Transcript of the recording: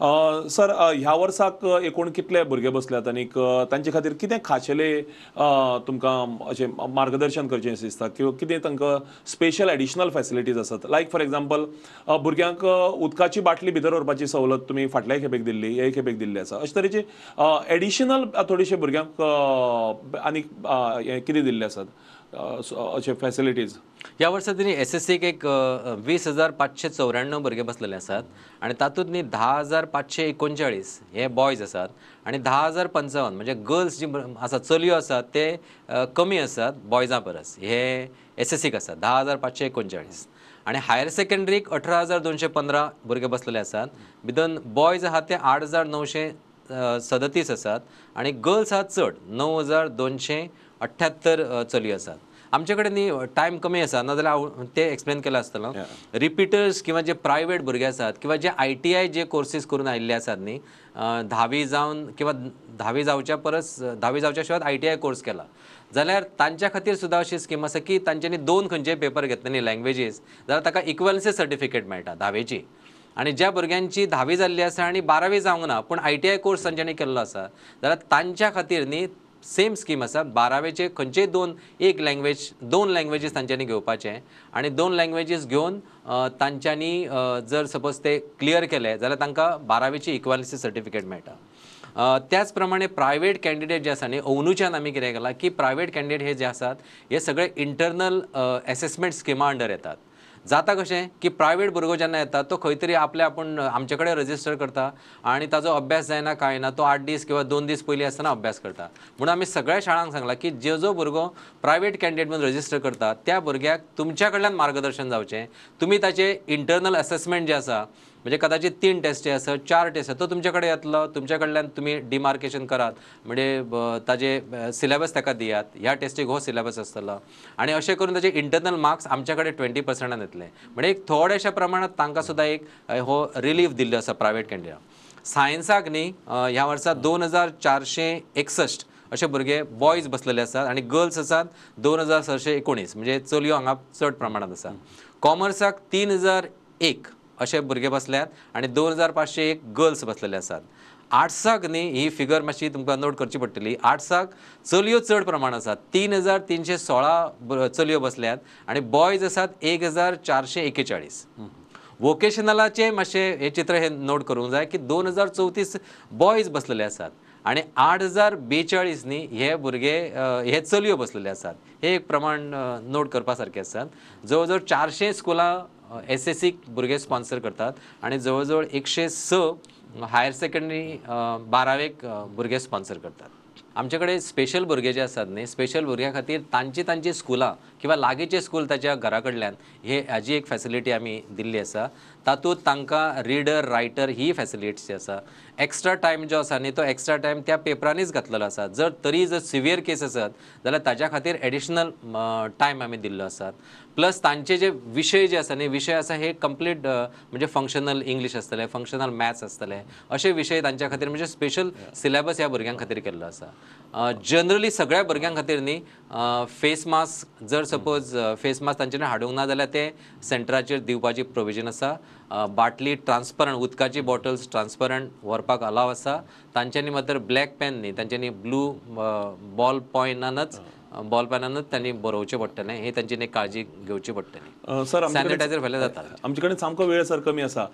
Sir, ह्या वर्साक एकूण कितले भुरगे बसल्यात आनीक तांचे खातीर कितें खाशेले तुमकां अशें मार्गदर्शन करचें दिसता किंवा कितें तांकां स्पेशल एडिशनल फॅसिलिटीज आसात? लायक फॉर एग्जाम्पल भुरग्यांक उदकाची बाटली भितर व्हरपाची सवलत तुमी फाटल्याय खेपेक दिल्ली, हे खेपेक दिल्ली आसा. अशे तरेची एडिशनल थोडीशे भुरग्यांक आनीक कितें दिल्ले आसात अशे फॅसिलिटीज? ह्या वर्सा तिणी एसएससीक एक 20,594 भुरगे बसलेले आसात आनी तातूंत न्ही 10,539 हे बॉयज आसात आनी 10,055 म्हणजे गर्ल्स जी आसा, चलयो आसात ते कमी आसात बॉयजां परस. हे एसएससीक आसा 10,539 आनी हायर सेकंडरीक 18,215 भुरगे बसलेले आसात. भितर बॉयज आहात ते 8,937 आसात आनी गर्ल्स आहात चड 9,278 चलयो आसात. आमचे कडेन न्ही टायम कमी आसा, नाजाल्यार हांव ते एक्सप्लेन केलां आसतलो. रिपिटर्स किंवा जे प्रायवेट भुरगे आसात किंवा जे ITI जे कोर्सीस करून आयिल्ले आसात न्ही, धावी जावन किंवा धावी जावच्या परस धावी जावच्या शिवाय ITI course केला जाल्यार तांच्या खातीर सुद्दां अशी स्कीम आसा की तांच्यांनी 2 खंयचेय पेपर घेतले न्ही लँग्वेजीस जाल्यार ताका इक्वलन्सी सर्टिफिकेट मेळटा धावेची. आनी ज्या भुरग्यांची धावी जाल्ली आसा आनी बारावी जावंक ना पूण ITI course तांच्यांनी केल्लो आसा जाल्यार तांच्या खातीर न्ही सेम स्कीम आसा. बारावेचे खंयचेय 2 लँग्वेज 2 लँग्वेजीस तांच्यांनी घेवपाचे आनी 2 लँग्वेजीस घेवन तांच्यांनी जर सपोज ते क्लियर केले जाल्यार तांकां बारावेची इक्वलन्सी सर्टिफिकेट मेळटा. त्याच प्रमाणे प्रायवेट कॅन्डिडेट जे आसा न्ही, अंदूच्यान आमी कितें केलां की प्रायवेट कॅन्डिडेट हे जे आसात हे सगळे इंटरनल एसेसमेंट स्किमा अंडर येतात. जाता कशें की प्रायवेट भुरगो जेन्ना येता तो खंय तरी आपले आपूण आमचे कडेन रजिस्टर करता आनी ताजो अभ्यास जायना कांय ना, तो 8 दीस किंवा 2 दीस पयलीं आसतना अभ्यास करता. म्हणून आमी सगळ्या शाळांक सांगलां की जो जो भुरगो प्रायवेट कॅन्डिडेट म्हणून रजिस्टर करता त्या भुरग्याक तुमच्या कडल्यान मार्गदर्शन जावचें. तुमी ताचे इंटरनल असेसमेंट जे आसा म्हणजे कदाचित 3 टेस्टी आसत, 4 टेस्ट आसत, तो तुमचे कडेन येतलो, तुमच्या कडल्यान तुमी डिमार्केशन करात, म्हणजे ताजे सिलेबस ताका दियात, ह्या टेस्टीक हो सिलेबस आसतलो आनी अशें करून ताजे इंटरनल मार्क्स आमच्या कडेन 20% येतले. म्हणजे एक थोड्याशा प्रमाणात तांकां सुद्दां एक हो रिलीफ दिल्लो आसा प्रायवेट कॅन्डिडेट. सायन्साक न्ही ह्या वर्सा 2,461 अशे भुरगे बॉयज बसलेले आसात आनी गर्ल्स आसात 2,619, म्हणजे चलयो हांगा चड प्रमाणांत आसा. कॉमर्साक 3,001 अशे भुरगे बसल्यात आनी 2,501 गर्ल्स बसलेले आसात. आर्ट्साक न्ही ही फिगर मातशी तुमकां नोट करची पडटली. आर्ट्साक चलयो चड प्रमाण आसात, 3,316 चलयो बसल्यात आनी बॉयज आसात 1,441. वोकेशनलाचें मातशें हें चित्र हें नोट करूंक जाय की 2,034 बॉयज बसलेले आसात आनी 8,042 न्ही हे भुरगे हे चलयो बसलेले आसात. हे एक प्रमाण नोट करपा सारकें आसात. जवळ जवळ 400 स्कुलां SSC भुरगे स्पॉन्सर करतात आनी जवळ जवळ 106 हायर सेकंडरी बारावेक भुरगे स्पॉन्सर करतात. आमचे कडेन स्पेशल भुरगे जे आसात न्ही, स्पेशल भुरग्यां खातीर तांची तांची स्कुलां किंवा लागींचे स्कूल ताच्या घरा कडल्यान हे हाजी एक फॅसिलिटी आमी दिल्ली आसा. तातूंत तांकां रिडर रायटर ही फॅसिलिटी आसा. एक्स्ट्रा टायम जो आसा न्ही तो एक्स्ट्रा टायम त्या पेपरांनीच घातलेलो आसा. जर तरी जर सिवियर केस आसत जाल्यार ताज्या खातीर एडिशनल टायम आमी दिल्लो आसा. प्लस तांचे जे विशय जे आसा न्ही, विशय आसा हे कंप्लीट म्हणजे फंक्शनल इंग्लीश आसतलें, फंक्शनल मॅथ्स आसतलें, अशे विशय तांच्या खातीर म्हणजे स्पेशल सिलेबस ह्या भुरग्यां खातीर केल्लो आसा. जनरली सगळ्या भुरग्यां खातीर न्ही फेस मास्क जर सपोज फेस मास्क तांच्यांनी हाडूंक ना जाल्यार ते सेंटराचेर दिवपाची प्रोविजन आसा. बाटली ट्रान्सपरंट उदकाची बॉटल्स ट्रान्सपरंट व्हरपाक अलाव आसा. तांच्यांनी मात्र ब्लॅक पेन न्ही, तांच्यांनी ब्लू बॉल पॉयनानच बॉल पेनानच तांणी बरोवचें पडटलें, हे तांची काळजी घेवची पडटली. सर, सॅनिटायझर व्हेल्यार जाता. आमचे कडेन सामको वेळ सर कमी आसा.